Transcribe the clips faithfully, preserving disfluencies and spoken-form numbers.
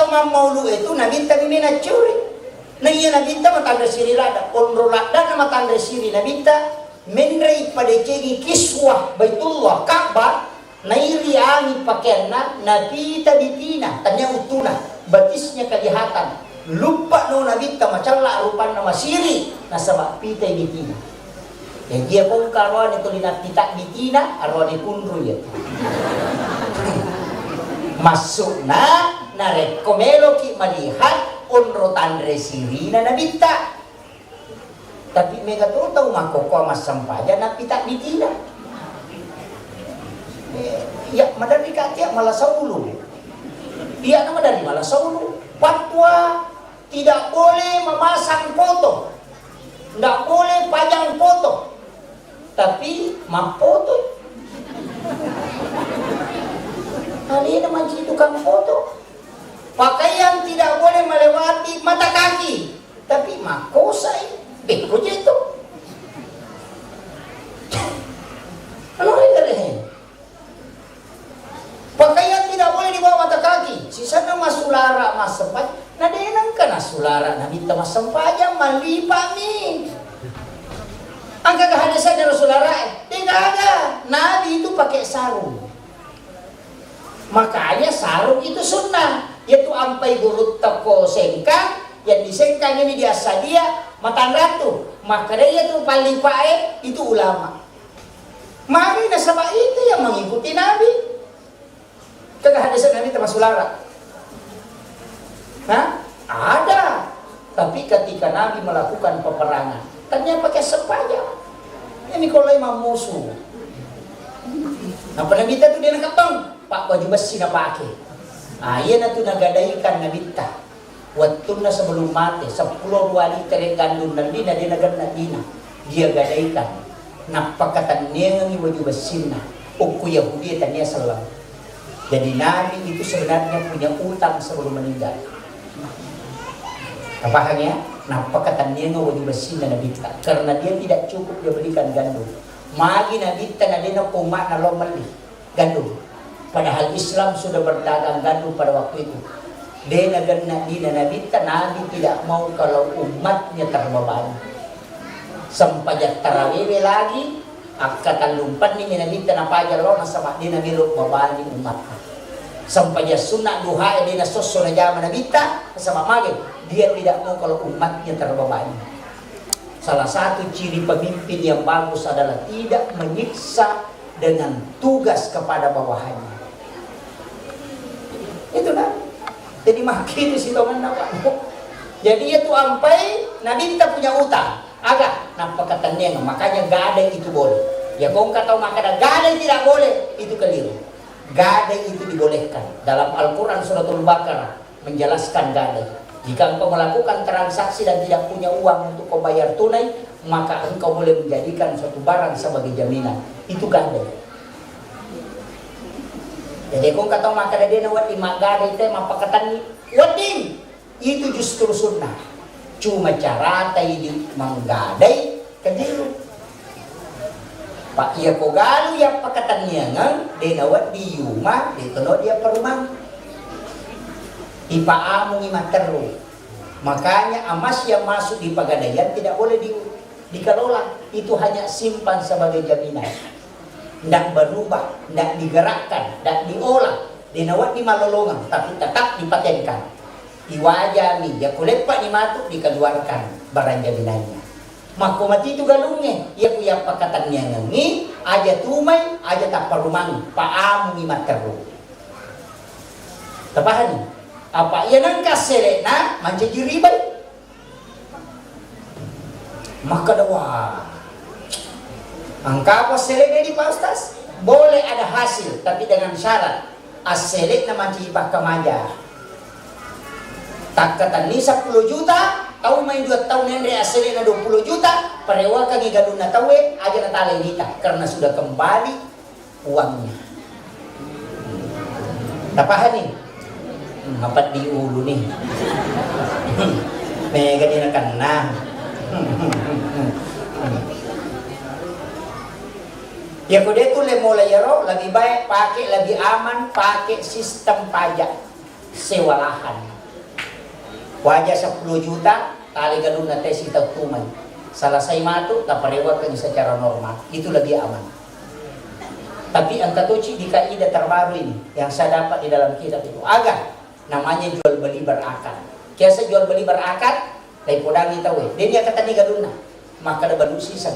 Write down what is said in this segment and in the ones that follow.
Mammaulu itu Nabitta mi mena curi. Na iya Nabitta matanre siri ladda. Onro ladda na matanre siri Nabitta, menrei padecengi kiswah Baitullah, Ka'bah, nairi angi pakeanna, napita bitina, tania utuna, batisnya kelihatan. Luppa no Nabitta macalla rupanna masiri, nasaba pitai bitina. Jaji, iya ko engka aroane tuli nappita bitina, aroane kunru iya. Maksudna, narekko meloki melihat onro tanre sirina Nabitta. Tapi mega to tau makkokkoe massempajang nappita bitina. Eh, iya, maderri ka tia malasa ulu. Iya, na maderri malasa ulu. Fatwa, tidak boleh memasang foto. Ndak boleh pajang foto. Tapi mapfoto. Alena mancaji tukang foto. Pakaian tidak boleh melewati mata kaki. Tapi makkosai. Bekko je to. Anu rega. Pakaian tidak boleh di bawah mata kaki. Sisenna massulara massempajang. Na de nengka nassulara Nabitta massempajang, mallipami. Engkaga hadisnya Rasulullah? De gaga. Nabi itu pakai sarung. Makanya sarung itu sunnah. Yaitu ampai gurutta ko sengkang, yang disengkang ini diassadia, matanratu. Maka dia itu pallipae, itu ulama. Magi nasaba itu yang mengikuti Nabi. Kega hadis Nabi termasuk lara. Hah? Ada. Tapi ketika Nabi melakukan peperangan, ternyata pakai sepaja. Ini kalau imam musuh. Apa Nabi itu dia nakepeng, pak baju besi napake. Ah, iya natu nagadaikan Nabi ta. Wettunna sebelum mate, seppulo dua litere gandum nellina de nagenna dina. Dia gadaikan. Nappakatenniangengi waju bessinna. Ukku Yahudi tania selleng. Jadi Nabi itu sebenarnya punya utang sebelum meninggal. Paham ya? Nappakatenniangengi waju bessinna Nabi ta. Karena dia tidak cukup dia belikan gandum. Magi Nabi ta nadena ko umma'na lo melli gandum. Padahal Islam sudah berdagang gandum pada waktu itu. De nagenna dina Nabitta, Nabi tidak mau kalau umatnya terbebani. Sempajang tarawewe lagi, akkatallumpenni mi Nabitta napaja lo nasaba de namelo bebani umatnya. Sempajang sunna duha de nasosso najama Nabitta, nasaba mage, dia tidak mau kalau umatnya terbebani. Salah satu ciri pemimpin yang bagus adalah tidak menyiksa dengan tugas kepada bawahannya. Itu nah. Jadi maki itu sitonganna, Pak. Jadi itu ampai Nabitta punya utang. Aga, nappakatenniang, makanya gadai itu boleh. Ya kongka tau makkada gadai tidak boleh, itu keliru. Gadai itu dibolehkan. Dalam Al-Quran suratul Baqarah, menjelaskan gadai. Jika engkau melakukan transaksi dan tidak punya uang untuk kau bayar tunai, maka engkau boleh menjadikan suatu barang sebagai jaminan. Itu gadai. Jadi, ko engka tau makkada de nawedding maggadai te mappakatenni, wedding. Itu justru sunnah. Cuma carata idi manggadai keliru. Pak, iya ko galu iya pakatenniangang, de nawedding yuma, de tono dia perumang. Ipaamungi matteru. Makanya emas yang masuk di pegadaian tidak boleh di, dikelola. Itu hanya simpan sebagai jaminan. Ndak berubah, ndak digerakkan, ndak diolah, de nawedding malolongeng, tapi tetap dipatenkan. Iwajani, ya kuleppa ni matu dikeluarkan barang jaminannya. Makko matitu galungnge, iya ku iya pakatenniangengngi, aja tumai, aja tapparumangi, paamungi matteru. Tapahani? Apa iya nengka sele'na mancaji ribai? Makkada, wah, engka apa sele'na di Pak Ustaz? Boleh ada hasil, tapi dengan syarat. Assele'na mancaji pakkamaja. Takkatenni seppulo juta, tau mai dua taung enre assele'na dua puluh juta, parewakangi galunna tauwe, aja natalai nita, karena sudah kembali uangnya. Tapahani? Hmm, mapeddi ulu ni. Mega dia nakenna. Ya ko de tu le mola yaro, lebih baik pakai, lebih aman pakai sistem pajak sewa lahan. Waja seppulo juta, tali galunna tesi tau tumai. Selesai matu, taparewakeng secara normal. Itu lebih aman. Tapi engka toci di kaidah terbaru ini yang saya dapat di dalam kitab itu. Aga namanya jual beli berakar. Kiasa jual beli berakar, dai podangi tauwe. Deni akatanni galunna. Makkeda balu siseng.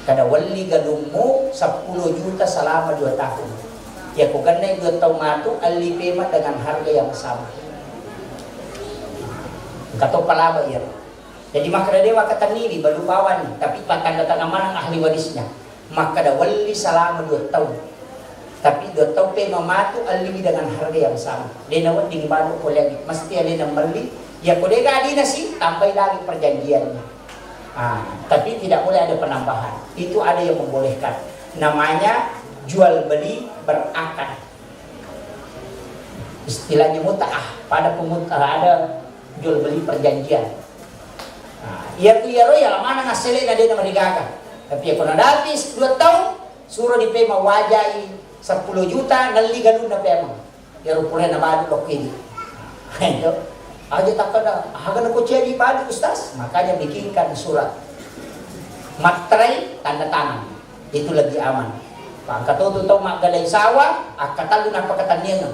Kada welli galummu seppulo juta selama dua tahun. Yako gennai dua tau matu, elli pema dengan harga yang sama. Engka to palaba iya. Jadi makkeda dewa katennini balu bawani, tapi patanda tanah manang ahli warisnya. Makkeda welli selama dua tahun. Tapi dua tau pema matu, elliwi dengan harga yang sama. De nawedding balu poleangngi, mesti alena melli. Yako dega adina si, tambai lagi perjanjiannya. Ah, tapi tidak boleh ada penambahan. Itu ada yang membolehkan. Namanya jual beli berakar. Istilahnya mut'ah, pada pemut-, ada jual beli perjanjian. Nah, iya tu iyaro ya lamana ngasselena de namarigaga. Tapi yako nadapi dua tahun, suro dipema wajai seppulo juta, nelli galunna pema. Iyaro pura nabalu lokko idi. Itu. Aja takkeda, "Aga nako cia dibalu, Ustaz?" Makanya bikinkan surat materai tanda tangan. Itu lebih aman. Pangka to tu tau maggalai sawah, akkatallu nappakatanniangeng.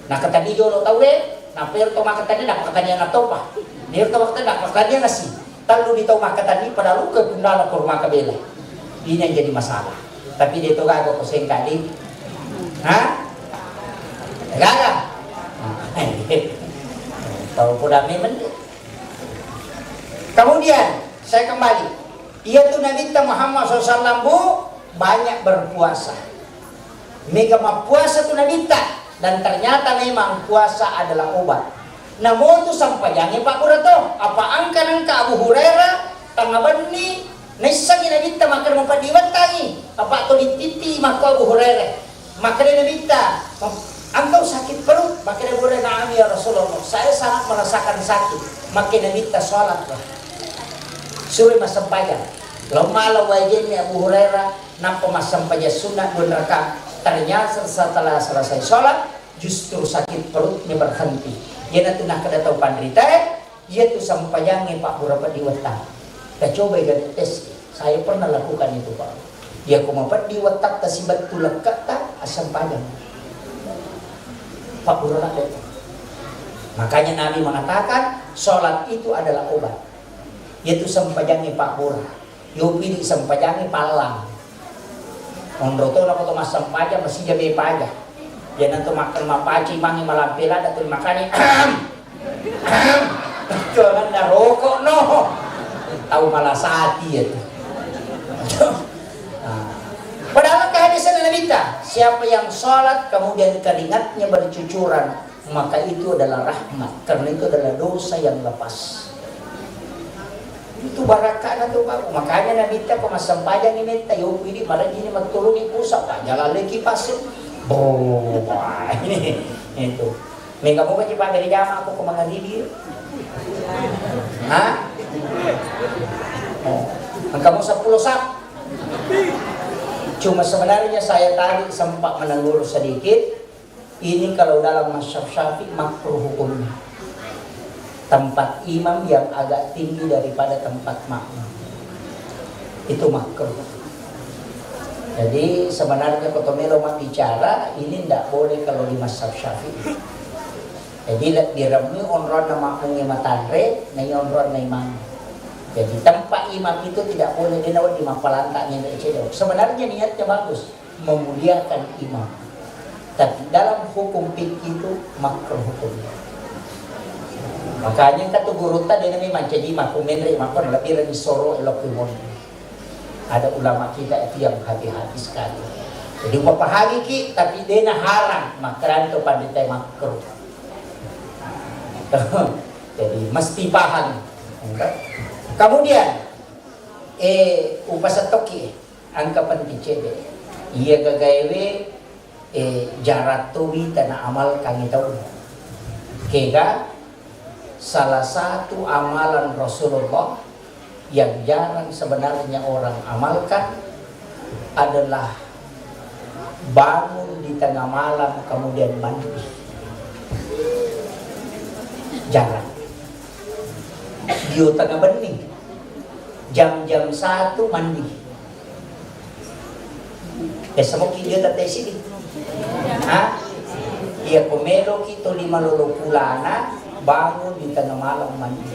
Nakatanni jolo tauwe, nappa ero to makkatanni, nappakatanniangeng topa. Ero to makkatanni, nappakatanniangeng si. Tellu ni tau makkatanni, pada luka kundala ko rumah kabela. Ini yang jadi masalah. Tapi de to gaga ko sengkali. Hah? Gaga? Tau poda memang. Kemudian, saya kembali. Iya tu Nabitta Muhammad sallallahu alaihi wasallam, Bu, banyak berpuasa. Mega mappuasa tu Nabitta, dan ternyata memang puasa adalah obat. Namo tu sempajangnge pabbura to, apa angka nengka Abu Hurairah, tengnga benni, naissengngi Nabitta makkeda mapeddi wettangngi, apa to dittitti makko Abu Hurairah. Makkeda Nabitta, "Engkau sakit perut?" Makkeda Abu Hurairah, "Na'am ya Rasulullah, saya sangat merasakan sakit." Makkeda Nabitta, "Sholatlah." Suroi massempajang. Lao mala wajenni Abu Hurairah, nappa massempajang sunnah dua rakaat. Ternyata setelah selesai sholat, justru sakit perutnya berhenti. Iyanatu nakkeda tau panritae, Iyatu sempajangnge pabbura peddi wettang. Tacobai gare tes. Saya pernah lakukan itu, Pak. Iyako mapeddi wettatta sibattu lekketta, assempajang. Pabbura ladde. Makanya Nabi mengatakan, sholat itu adalah obat. Iyatu sempajangnge pabbura. Yopi di sempajangngi pallang. Onro to nako to massempajang, masija be paja. Iyanatu makkeda mapaci mangi malampe ladda tuli makani. Itu kan rokok no. Tau malasati ya tu. Nah. Padahal hadisnya Nabitta, siapa yang sholat kemudian keringatnya bercucuran, maka itu adalah rahmat, karena itu adalah dosa yang lepas. Itu barakana tu, Pak. Makanya Nabitta ko massempajang ni metta, yoku ini marajini mattulungi pusat, Pak. Jalan lagi pasir. Bo, wah, ini, itu. Mega moga ci pada jama aku ko mangaribi. Hah? Oh. Engka mau sepuluh sap. Cuma sebenarnya saya tadi sempat menegur sedikit. Ini kalau dalam mazhab Syafi'i makruh hukumnya. Tempat imam yang agak tinggi daripada tempat makmum. Itu makruh. Jadi sebenarnya koto melo mabbicara ini ndak boleh kalau di mazhab Syafi'i. Jadi le-, diremmi onronna makmungnge matanre, nai onronna imam. Jadi tempat imam itu tidak boleh, dia nawa di mapalanta ngendek cedok. Sebenarnya niatnya bagus. Memuliakan imam. Tapi dalam hukum fikih itu makruh hukumnya. Makanya kata guru tadi nami mancaji makku menre makku lebih lebih soro elok imam. Ada ulama kita itu yang hati-hati sekali. Jadi upapahagi ki, tapi dena haram, makranto pandita makruh. Jadi mesti paham. Kemudian, eh, upasettoki. Engka penting cedde. Iya gagaewe, eh, jarang towi tena amalkan tau. Kega salah satu amalan Rasulullah yang jarang sebenarnya orang amalkan adalah bangun di tengah malam kemudian mandi. Jarang. Dio tengah benni, jam-jam satu mandi. Biasa moki dio tette sini. Ha? Iya, ko meloki to lima lolo pulana, bangun di tengah malam mandi.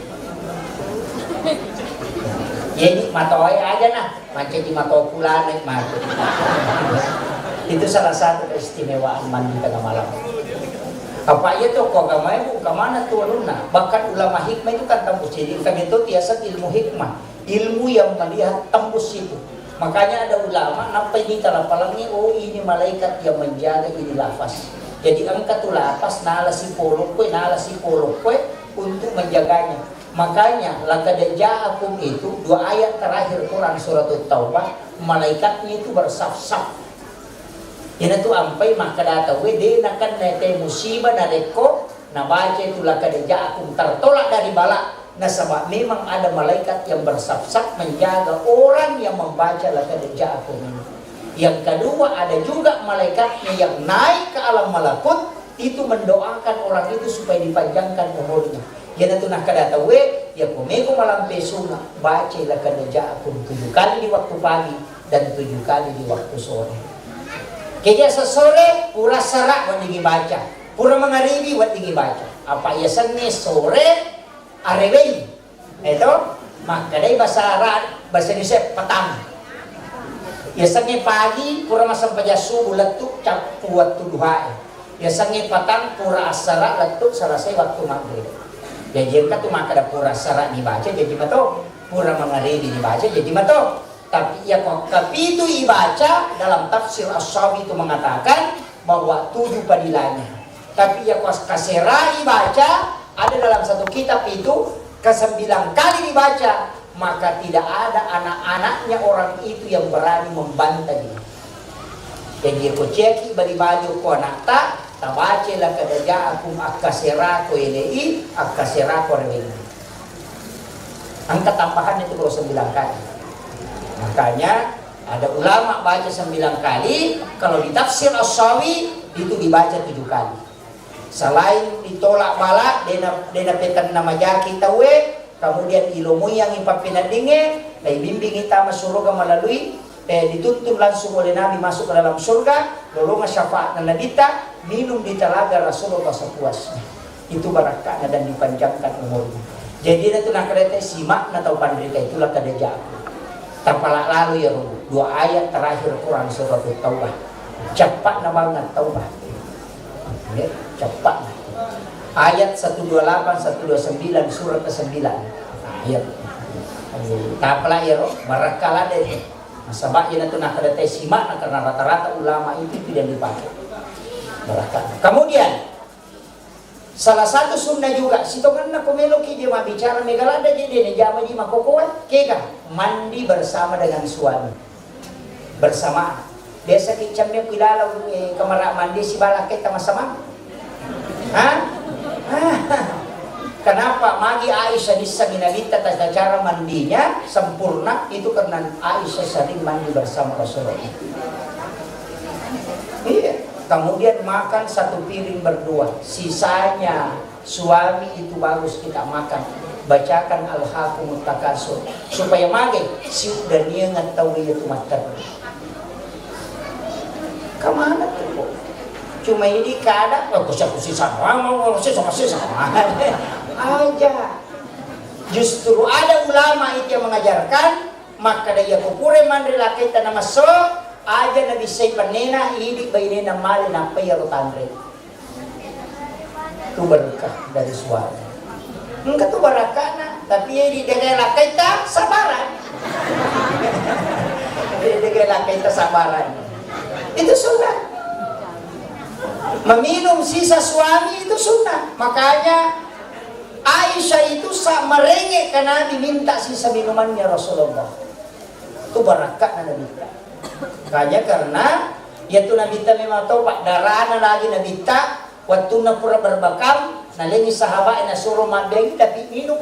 Jadi matoae aja nah. Mancaji matoa pulana matu. Itu salah satu keistimewaan mandi tengah malam. Apa iya tuh kok agamae bu, kemana tuh anunna? Bahkan ulama hikmah itu kan tembus. Jadi kami itu biasa ilmu hikmah, ilmu yang melihat tembus itu. Makanya ada ulama nampai ini talapalangi, oh ini malaikat yang menjaga ini lafaz. Jadi engka tu lafaz nala sipolokkoe, nala sipolokkoe untuk menjaganya. Makanya, laqad ja'akum itu dua ayat terakhir Quran surat Taubah, malaikatnya itu bersaf-saf. Ina tu ampai makkada tauwe de nakenna te musibah narekko nabaca itu laqad ja'akum tertolak dari bala, nasaba memang ada malaikat yang bersaf-saf menjaga orang yang membaca laqad ja'akum ini. Yang kedua, ada juga malaikatnya yang naik ke alam malakut itu mendoakan orang itu supaya dipanjangkan umurnya. Iyanatu nakkeda tauwe, iyako meko malampe sunga, bacai laqad ja'akum tujuh kali di waktu pagi dan tujuh kali di waktu sore. Kebiasa sore, pura sara weddingi baca, pura mangaribi weddingi baca. Apa yasengnge sore, areweng. Eto, makkedai bahasa Arab, bahasa Indonesia petang. Yasengnge pagi, pura massempajang subuh lettu, cappu wettu duhae. Yasengnge patang pura assara lettu selesai waktu maghrib. Jaji engka tu makkeda pura assara dibaca jaji mato, pura mangaribi dibaca jaji mato. Tapi iyako kapitu ibaca dalam tafsir As-Sawi itu mengatakan bahwa tujuh padilanya. Tapi iyako kasera ibaca ada dalam satu kitab itu kesembilan kali dibaca, maka tidak ada anak-anaknya orang itu yang berani membantah dia. Jaji ko ceki bali-bali ko anakta, tabace laqad ja'akum, akkasera ko elei, akkasera ko rewengi. Angka tambahan itu kalau sembilan kali. Makanya ada ulama baca sembilan kali, kalau di tafsir As-Sawi itu dibaca tujuh kali. Selain ditolak bala, dena, dena petenna majaki tauwe, kemudian ilomoiangi pappeneddingnge, naibimbingi tama suruga melalui, eh, dituntun langsung oleh Nabi masuk ke dalam surga, lolonga syafaatna Nabitta, minum di telaga Rasulullah sepuasnya. Itu barakka'na dan dipanjangkan umurnya. Jadi, itu nakkeda sima'na tau panrita itu laqad ja'akum. Tapala lalo ya, dua ayat terakhir Quran surat Taubah. Cepat na banget Taubah. Ya, cepat. Ayat satu dua delapan, satu dua sembilan, surat kesembilan. Nah, iya. Tapala ya, ro, barakkala deh. Nasaba iyanatu nakkeda sima'na karena rata-rata ulama itu tidak dipakai. Barakkala. Kemudian, salah satu sunnah juga, sitongenna ko meloki je mabbicara mega ladde je de jamaji makokoe, kega mandi bersama dengan suami. Bersamaan. Biasa ki camme ku ilalau, eh, kamar mandi sibala ketta masamang. Ha? Kenapa magi Aisyah dissengi Nabitta tata cara mandinya sempurna? Itu karena Aisyah sering mandi bersama Rasulullah. Iya. Kemudian makan satu piring berdua, sisanya suami itu bagus kita makan. Bacakan Alhaakumut Takatsur. Supaya mage siuddaniang tau itu matteru. Kemana tuh kok? Cuma ini kada, oh, kusi-kusi sama, mau kusi sama, kusi sama. Aja. Justru ada ulama itu yang mengajarkan, makkeda iya ko pura manre lakkaita namasso, aja nabissai pennena, idi bainena male nappai iyaro tanre. Tu berkah dari suami. Engka tu barakkana, tapi iya idi degai lakkaita sabaran. Iya degai lakkaita sabaran. Itu sunnah. Meminum sisa suami itu sunnah. Makanya Aisyah itu sa-, merengek ke Nabi minta sisa minumannya Rasulullah. Itu barakkana Nabitta. Makanya karena iyatu Nabitta memang tau, Pak, darana lagi Nabitta, wattunna pura berbekam, nalengi sahabat nasuro mabbeng tapi minum.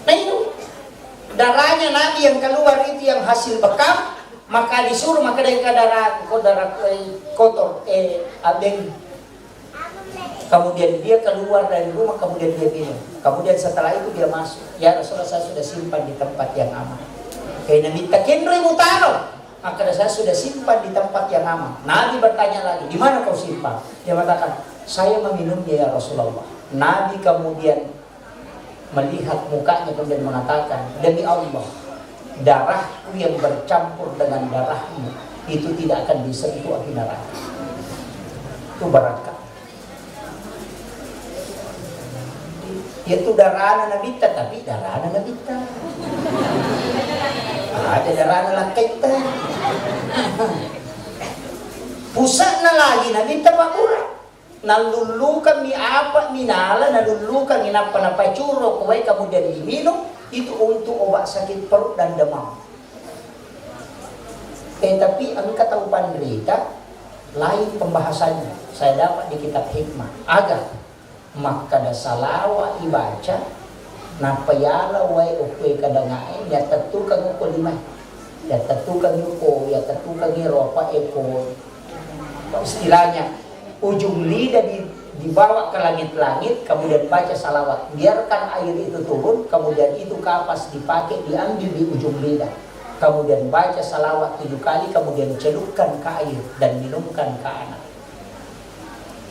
Nah, itu darahnya Nabi yang keluar itu yang hasil bekam, maka disuruh, maka dia darah, kok darah, eh, kotor, eh, abeng. Kemudian dia keluar dari rumah, kemudian dia minum. Kemudian setelah itu dia masuk, "Ya Rasulullah, saya sudah simpan di tempat yang aman." Kaina Nabitta, "Kenroi mutaro?" Makkeda, "Saya sudah simpan di tempat yang aman." Nabi bertanya lagi, "Di mana kau simpan?" Dia mengatakan, "Saya meminumnya, ya Rasulullah." Nabi kemudian melihat mukanya, kemudian mengatakan, "Demi Allah, darahku yang bercampur dengan darahmu itu tidak akan disentuh api neraka." Itu barakah. Itu darana Nabitta, tapi darana Nabitta. Ada darana lakkaitta. Pusa'na lagi Nabitta pabbura. Nallullukangngi apa minala, nallullukangngi nappa napacuro ko wae, kemudian diminum, itu untuk obat sakit perut dan demam. Tetapi engka tau panrita, lain pembahasannya. Saya dapat di kitab hikmah. Aga, makkada salawa ibaca, nappa yala wae okkoe kadangae, yattettukeng okko lima. Yattettukeng okko, yattettukeng ero apa eko. Istilahnya, ujung lidah di-, dibawa ke langit-langit, kemudian baca salawat. Biarkan air itu turun, kemudian itu kapas dipakai, diambil di ujung lidah. Kemudian baca salawat tujuh kali, kemudian celupkan ke air dan minumkan ke anak.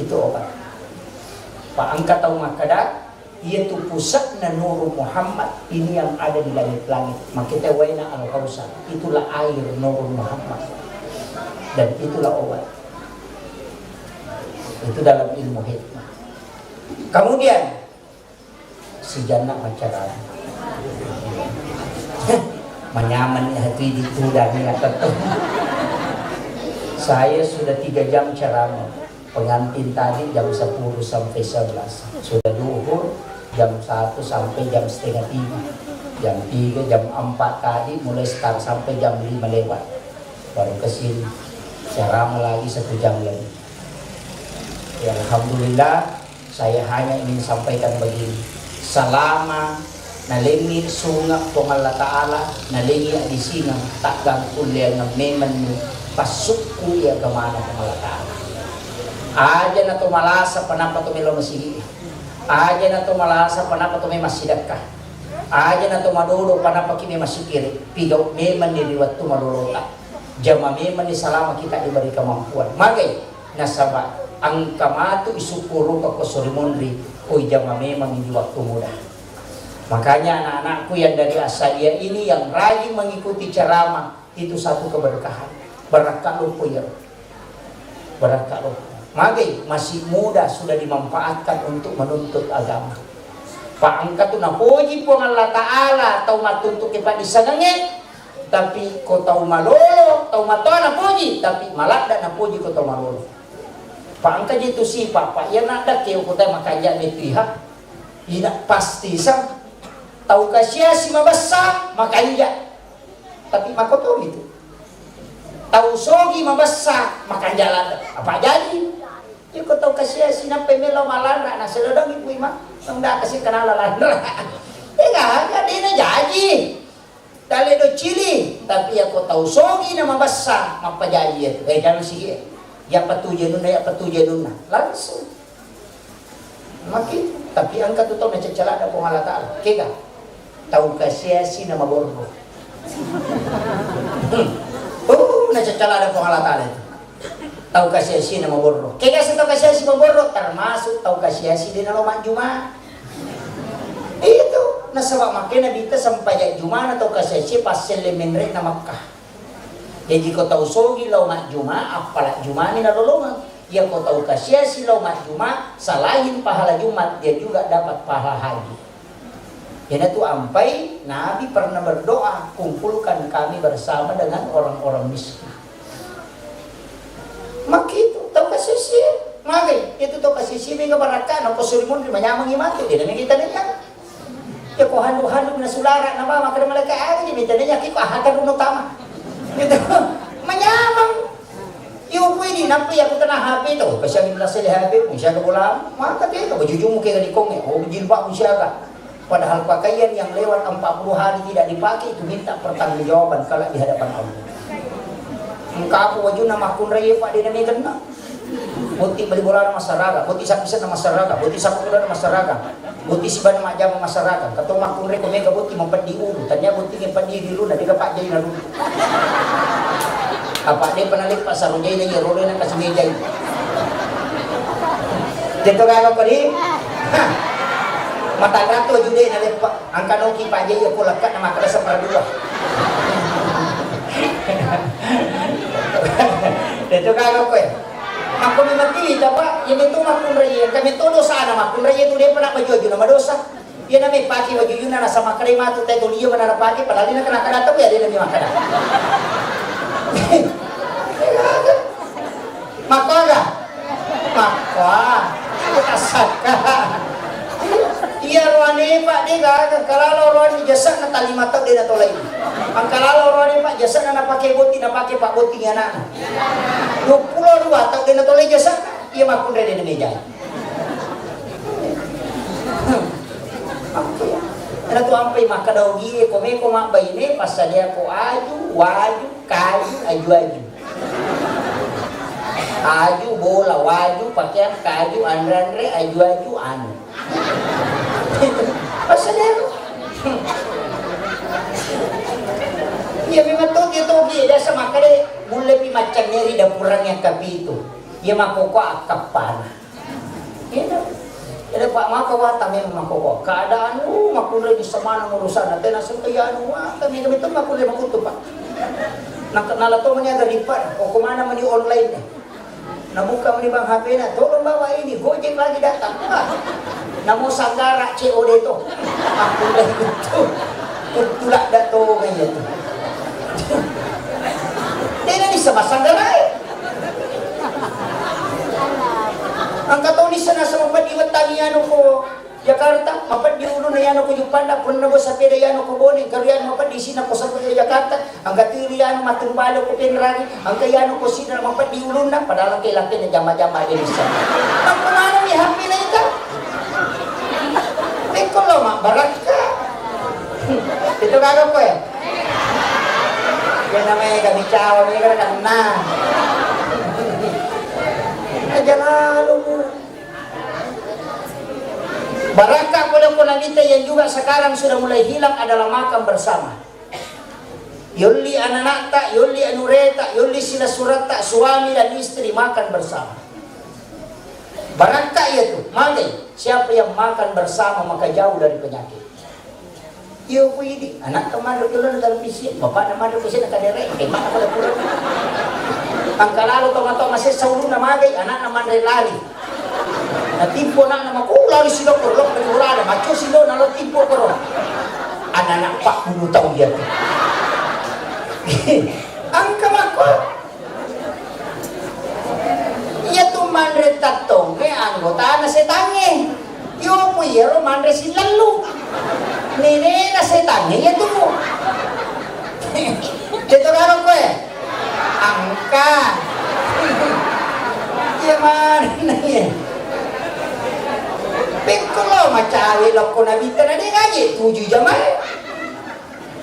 Itu obat. Pa engka tau makkada, iyatu pusatna Nurul Muhammad ini yang ada di langit-langit. Makita waena Al-Kautsar. Itulah air Nurul Muhammad. Dan itulah obat. Itu dalam ilmu hikmah. Kemudian, sijanna maccarama. Manyameng ni hati di tudang ni, tetap. Saya sudah tiga jam ceramah. Pengantin tadi jam sepuluh sampai sebelas. Sudah duhur jam satu sampai jam setengah tiga. Jam tiga, jam empat tadi mulai start sampai jam lima lewat. Baru ke sini. Ceramah lagi satu jam lagi. Ya, alhamdulillah, saya hanya ingin sampaikan begini. Selama nalengngi sunga Puang Allah Ta'ala, nalengngi adisingeng, taggangkulleangeng memenni passukku iya agamana Puang Allah Ta'ala. Aja na to malasa panapa to melo masigi. Aja na to malasa panapa to melo massidekka. Aja na to madodo panapa ki melo masikiri. Pigau memenni ri wettu malolota. Jama memenni selama kita diberi kemampuan. Magai? Nasaba engka matu isukkuruka ko sori monri, oi jama memang di waktu muda. Makanya anak-anakku yang dari Asadia ini yang rajin mengikuti ceramah, itu satu keberkahan. Barakka loppo iyaro. Barakka loppo. Magai masih muda sudah dimanfaatkan untuk menuntut agama. Pa engka tu napoji Puang Allah Ta'ala tau mattuntuki paddisangengnge, tapi ko tau malolo, tau matoa napoji, tapi maladda napoji ko tau malolo. Pa engka je tu sipa, pa iya nadda ke ko tau makanja metu iha. Ina pasti sa tau kasiasi mabessa makanja. Tapi makotori tu. Tau sogi mabessa makanja ladda. Apa jadi? Iko tau kasiasi nappai melo malanra, na selodongi pui ma. Tong da kasi kenala lanra. Ega, ega dena jaji. Dalle do cili, tapi yako tau sogi na mabessa, mappajaji ya. Eh, jangan sih, eh. Ya patuju anunna, ya patuju anunna. Langsung. Maki, tapi engka tu tau nacacca ladda Puang Allah Ta'ala. Kega? Tau kasiasi na maborro. Hmm. Oh, nacacca ladda Puang Allah Ta'ala itu. Tau kasiasi na maborro. Kega se tau kasiasi maborro, termasuk tau kasiasi de nalo majjuma. Itu, nasaba makkeda Nabitta sempajang jumana tau kasiasi passelle menre na Makkah. Jaji ko tau sogi lao majjuma, appala jumani nalolongeng. Iya ko tau kasiasi lao majjuma, selain pahala Jumat, dia juga dapat pahala haji. Iyanatu ampai Nabi pernah berdoa, "Kumpulkan kami bersama dengan orang-orang miskin." Makitu tau kasiasi, magai itu tau kasiasi mega barakka, nako suri munri manyameng matu, de nami kita nanya. Ya ko handu-handu na sulara na ba makkeda malaika, "Aga je mita nanya kiko ahata runo tama." Gitu. Manyameng. Iyo, pui di nappi aku tena H P to, kasiang di belas H P pun siaga bola, maka tega bajujumu ke di konge, oh, jilbabmu siaga. Padahal pakaian yang lewat empat puluh hari tidak dipakai itu minta pertanggungjawaban kalau di hadapan Allah. Engka apa wajuna makkunrai, Pak, de nami kenna. Botting bali bolana massaraga, botting sappisenna massaraga, botting sappa bolana massaraga, botting sibanna majjama massaraga. Engka to makkunrai ko mega botting mapeddi ulu, tania botting mapeddi ri ulunna, dega pajjaina runtu. Apa depa naleppa sarojaina iya rolena kasi mejai. Deto gaga ko di? Hah. Matanra to jude naleppa. Engka noki pajjai iya ko lekka na makkeda seper dua. Deto gaga koe. Makko memang tiwi ta, Pak, iya meto makkunrai, engka meto dosana makkunrai tu depa na baju-baju na madosa. Iya na mepake baju-bajunna nasaba makkedai matu te tuli iya mana napake padahal dena kena kada tau ya dena mi makkeda. Makko aga? Makko. Tasakka. Iya roane, Pak, de gaga, engka lalo roane jasana talima tau de natolai. Engka lalo roane, Pak, jasana napake botting, napake pabbotting anakna. Duappulo dua tau de natolai jasana. Iya makkunrai de namejai. Ena tu ampai makkeda ogie, ko meko mabbaine, passadiako aju, waju, kaju, aju-aju. Aju, bola, waju, pakeang, kaju, anre-anre, aju-aju, anu. Passadiako. Iya memang toki, toki, biasa makkeda mullepi maccanne ri dapurangnge akkapitu. Iya makkokkoe akkappana. Iya. Jadi, Pak, maka wata memang makkokkoe. Keadaan, uh, makkunrai di semana urusanna. Tena sengka iya anu, wata memang itu makkunrai makuttu, Pak. Nak-, nala to mani aga ripa, ko mana mani online. Nabuka mani bang H P-na, "Tolong bawa ini, Gojek lagi datang." Ah. Namo sanggara C O D to. Makkunrai kuttu. Kuttu ladda to kan iya tu. Tena bisa massanggara e. Engka toni sana sama peddi wettangi anu ko Jakarta, mapeddi ulunna iyanu ko Juppanda, punna bo sapeda iyanu ko Bone, engka iyanu mapeddi isinna ko Sab-, Jakarta, engka tiwi iyanu mattung bale ko Penrang, engka iyanu ko Sidrap mapeddi ulunna, padahal engka lakkena jama-jama de lissa. Makko maneng mi H P na ita? Pekko lo mabbarakka. Itu kagak koe? Ya namanya kami cawa, ini kan kena. Aja lalu, Bu. Barakka pole ko Nabitta yang juga sekarang sudah mulai hilang adalah makan bersama. Yolli anak-anakta, yolli anureta, yolli silessuretta, suami dan istri makan bersama. Barakka iya tu, magai. Siapa yang makan bersama maka jauh dari penyakit. Iyo ku idi, anakta manre kello na televisi, bapakna manre kesena kadere, eh, mana pada pulang. Angka lalo tau-tau masessa ulunna magai, anakna manre lari. Na timpo anakna mako, "Oh, lari silo koro, lo koro ada, maco silo na lo timpo koro." Anak-anak empat puluh tahun dia tu. Angka mako. Iya tu manre tattongnge anggotana setangnge. Yopo iyaro manre silellu. Nenena setangnge iya tu. Deto karo koe. Angka. Iya manre iya. Pekko lo macawe lokko Nabitta na de gaje tuju jamae.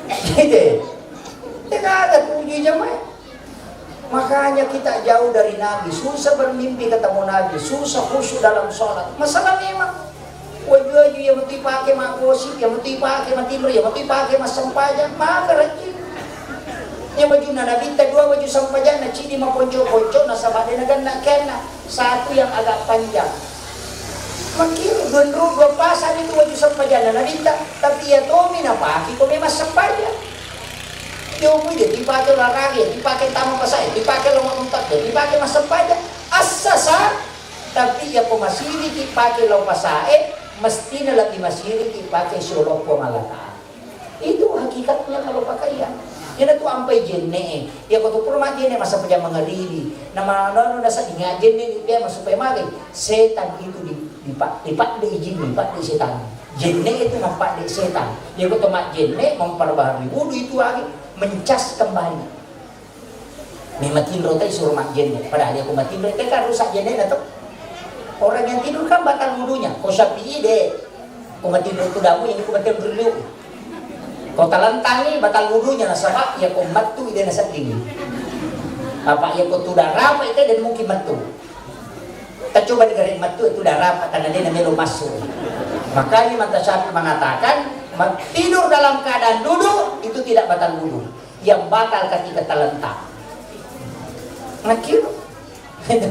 Gitu. De gaga tuju jamae. Makanya kita jauh dari Nabi, susah bermimpi ketemu Nabi, susah khusyuk dalam sholat. Masalah memang. Waju-waju iya metu ipake maggosip, iya metu ipake matinro, iya metu ipake massempajang, maka rajin. Iya wajunna Nabitta dua waju sempajanna, cidi maponco-ponco, nasaba de nagenna kenna, satu yang agak panjang. Makkiro dua ru-, dua pasang itu waju sempajanna Nabitta, tapi iya tomi napake ko memang sempajang. Yopi de dipake olahraga, dipake tama pasae, dipake lao mauntak, dipake massempajang. Assasa, tapi iya ko masiriki pake lao pasae, mestina lebbi masiriki pake siolo Puang Allah Ta'ala. Itu hakikatnya kalau pakaian. Iyana tu ampai jenne e. Iya ko tu pura majjenne massempajang mangaribi. Nama anu-anu nasedding ajjenne ni pia masupaya magai. Setan itu di, dipa-, dipadde jinni, dipadde setan. Jenne itu mapadde setan. Iya ko to majjenne memperbaharui wudu itu lagi mencas kembali. Mematinro tai suruh majjenne. Padahal iya ko matinro te kan rusak jennena to. Orang yang tidur kan batal wudunya. Ko Syafi'i de. Ko matinro tu damu ini ko matinro dulu. Ko talentangi batal wudunya nasaba iya ko mettu ide nasedding. Apa iya ko tu darapa ite dan mungkin mettu. Tacoba digare' mattu itu darah, karena dia namelo masuk. Makanya Imam Syafi'i mengatakan, ma-, tidur dalam keadaan duduk itu tidak batal wudu. Yang batal ketika terlentang. Nakiro. Itu,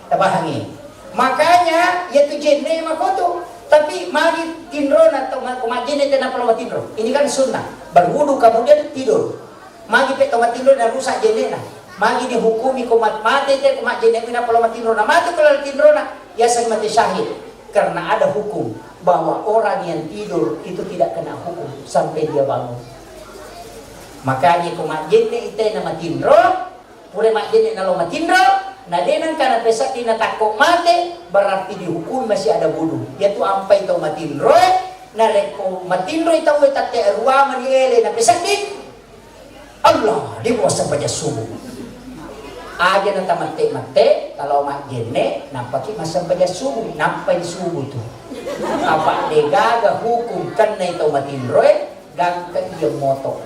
tapahangi. Makanya, yaitu jenne makoto. Tapi magi tinrona to ma-, ko majjenne tenapa lo matinro. Ini kan sunnah. Berwudu kemudian tidur. Magi pe to matinro na rusak jennena. Magi dihukumi ko mat-, mate te ko majjenne, ina polo matinro na mate ko laleng tinrona, yaseng mate syahid. Karena ada hukum bahwa orang yang tidur itu tidak kena hukum sampai dia bangun. Makanya ko majjenne ite na matinro, pura majjenne na lo matinro, na de nengka na pesaddi na takko mate, berarti dihukumi masih ada wudu. Yaitu ampai to matinro, narekko matinro tau tette arua mani ele na pesaddi, Allah, dia mau sempajang subuh. Aja na tamette-mette, kalau majjenne, nampaki massempajang subuh, nampai subuh tu. Apa degaga hukum kennai tau matinroe, gangka iya moto.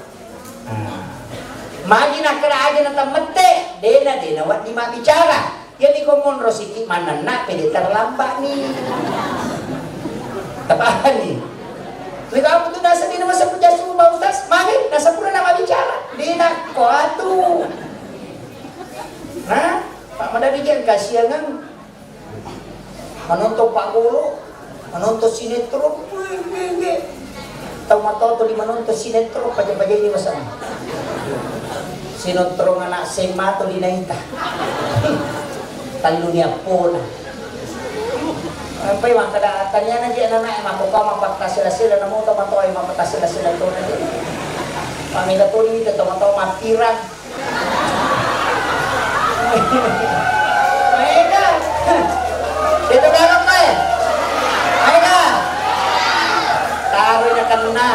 Nah. Magi nakkeda aja na tamette, dena, dena waddi mabbicara. Jadi ko monro siki manenna pede terlambat ni. Tapahani. Lega apa tu nasa dina masa puja subuh Pak Ustaz? Magi nasa pura nama bicara. Dina ko atu. Nah, Pak Madadi jan kasiangan menonton Pak Guru. Menonton sinetron, wih, wih, wih. Tau matoa tuli menonton sinetron, paja-paja ini masa. Sinetron anak S M A tuli naita. Tallu ni appona. Sampai makkada taniana je anak mako kau mapatta sila-sila namo tau matoa mapatta sila-sila tona je. Pamila tuli kita tau matoa mappirang. Maega. Itu galak, eh. Maega. Taruh na kenna.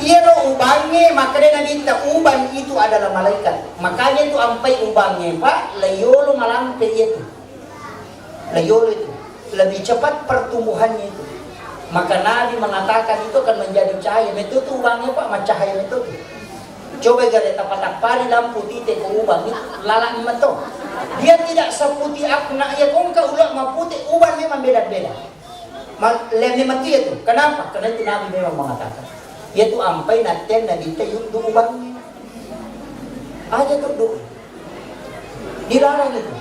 Iya lo ubangnge, makanya Nabi ta uban itu adalah malaikat. Makanya itu ampai ubangnge, Pak, layolo malampe iya tu. Layolo itu lebih cepat pertumbuhannya itu. Maka Nabi mengatakan itu akan menjadi cahaya. Metu tu ubangnge, Pak, macahaya metu tu. Coba gare tappa-tappani lampu tite ko ubang itu, lalani meto. Dia tidak seputih akna, ya kongka ulo mapute, uban memang beda-beda. Ma-, le memang iya tu. Kenapa? Karena itu Nabi memang mengatakan. Iya tu ampai natten Nabi te yuddu ubangnge. Aja tu du. Dilarang itu.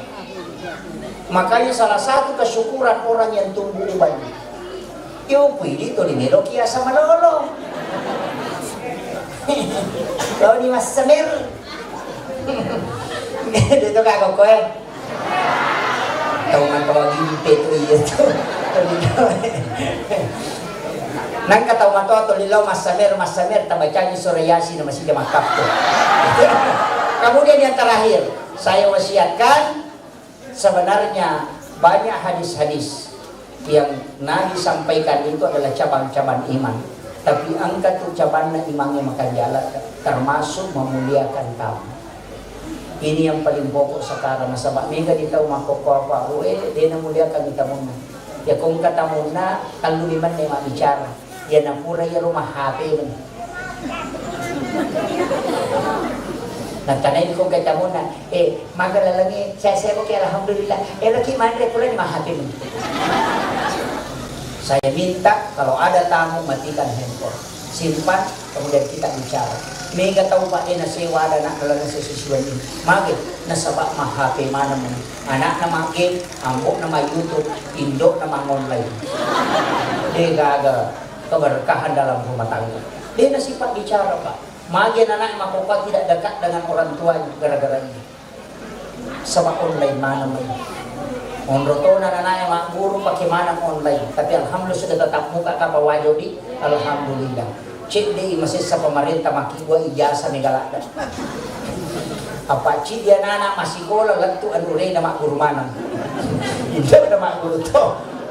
Makanya salah satu kesyukuran orang yang tumbuh uban. Yo pui di tuli melo kiasa malolo. Tau di massamer. Itu kagak koe. Tau matoa gimpe tu iya tu. Nangka tau matoa tuli lao massamer, massamer, tabacangi sura Yasin masih dia makkappo. Kemudian yang terakhir, saya wasiatkan, sebenarnya banyak hadis-hadis yang Nabi sampaikan itu adalah cabang-cabang iman. Tapi engka tu cabanna imangnge makanjala, termasuk memuliakan tamu. Ini yang paling pokok sekarang, nasaba mega di tau makkokko apa, eh, de namuliakan tamunna. Ya kongka tamunna, telluni menne mabbicara. Ya napura iyaro ma-H P meni. Natanai ko tamunna, "Eh, maga lalengnge, sehat-sehat koki, alhamdulillah. Eloki manre purani ma-H P meni." Saya minta kalau ada tamu matikan handphone. Simpan, kemudian kita bicara. Mega tau, Pak, de nasewa ada anak lalengnge sesuai ini. Mage, nasaba ma-H P maneng meni. Anakna ma-game, ambo'na ma-YouTube, indo'na ma-online. De gaga keberkahan dalam rumah tangga. De nasipa bicara, Pak. Magi anak-anak makkokkoe tidak dekat dengan orang tuanya gara-gara ini. Sebab online maneng. Onro tona anak-anak magguru pakai maneng online. Tapi alhamdulillah sudah tatap muka kapang wajo di. Alhamdulillah. Cedde i masessa pemerintah makkibua ijazah mega ladde. Apa cedde anak-anak massikola lettu anurena magguru maneng. Indo'na magguru to.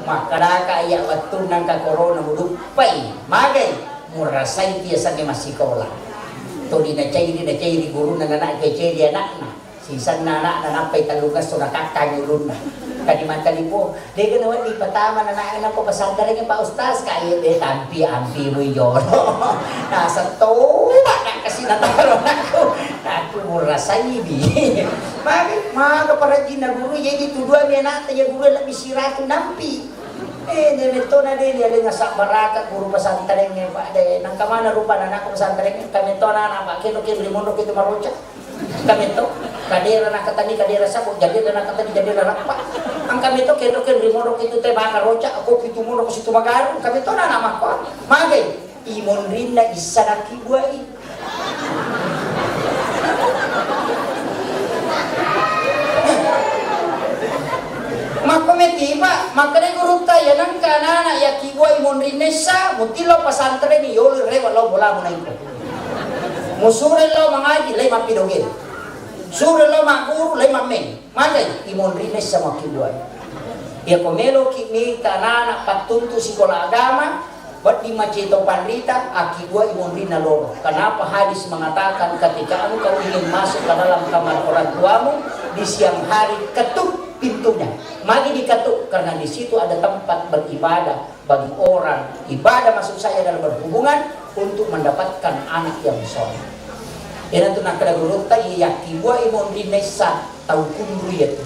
Makkadaka iya wettunna engka corona muduppai. Magai murasai tiasanna massikola. Tuli nacairi, nacairi gurunna, nana keceri anakna. Sisenna anakna nappai tellungesso nakakkangi ulunna. Kadi mattalipong, dega nawedding patama anakna ko pesantrengnge Pak Ustaz, ka iya de tampi ampimu jolo. Nasettoba nakkasi nataro anakku. Nakku murasaibi. Magi Maga parajinna guru, jadi tu dua mi anakta ya guru lebih siratu nampi. Eh, de mettona de dia dengan sabbaraka guru pesantrennya, Pak, de. Nangka mana rupa anak pesantrennya, kami tona anak, Pak, keno keno limondo kita maroca. Kami to, kadera nakatani kadera sabo, jadi nakatani jadi rappa. Angka mi to keno keno limondo kita te baka roca, aku pitu mondo ke situ magaru, kami tona anak makko. Magai, imonrinna issa nakki buai. Makko metiba, makkeda gurutta, ya nengka anak-anak yakki buai monrinna issa, mutillo pesantren ni yolo rewa lo bola munaiko. Musure lo mangaji, lai mappidoge. Sure lo magguru, lai mammeng. Magai, imonrinna issa makki buai. Ya ko meloki mita anak-anak pattuntu sikola agama, Wedding macito panrita, akkibuai monrinna loro. Kenapa hadis mengatakan ketika engkau ingin masuk ke dalam kamar orang tuamu, di siang hari ketuk pintunya. Magi diketuk? Karena di situ ada tempat beribadah bagi orang ibadah, maksud saya adalah berhubungan untuk mendapatkan anak yang soleh. Iyanatu nakkeda gurutta, iya yakkibuai monrinna issa tau kunru iyatu.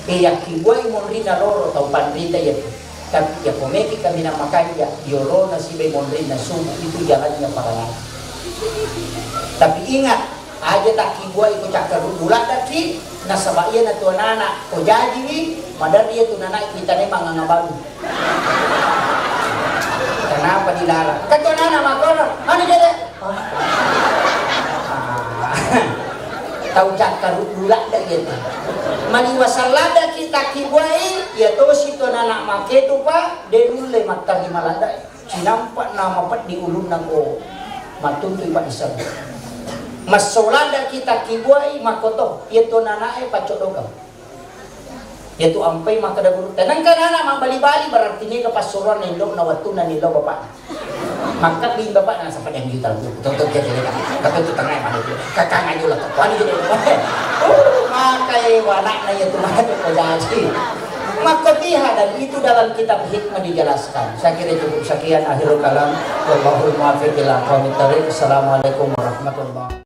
Iya yakkibuai monrinna loro tau panrita iyatu. Tapi iya ko meki kaminang makanja, yolona sibai monrinna subuh itu jalannya para nabi. Tapi ingat, aja takkibuai ko cakkaruddu laddaki, nasaba iyanatu anak-anak ko jajiwi, maderri iyatu nanai kuitanai manganga balu. Kenapa dilarang? Kan tu anak-anak makkoro, anu jadi. Tau cakkaruddu ladda iyatu. Maliwasang laddaki takkibuai, iya tosi tu anak-anak maketu, Pak, de nulle mattarima ladda. Cinampa na mapeddi ulunna ko mattuntui Pak Isam. Masso laddaki takkibuai, makkoto, iya tu anak-anak e paccodokang. Iyatu ampai makkeda gurutta, nengka anak-anak mabbali-bali, berarti niga passuroanna indo'na wettunna nillau bapakna. Makkebbing bapakna, nasaba de juta buku, tonton jadi, tapi itu tengah mana itu, kakang aja lah, kekuan itu deh. Uh, makai anakna iyatu matu ko jaji. Makkotiha, dan itu dalam kitab hikmah dijelaskan. Saya kira cukup sekian, akhirul kalam. Wallahul muwaffiq ila aqwamit thariq. Assalamualaikum warahmatullahi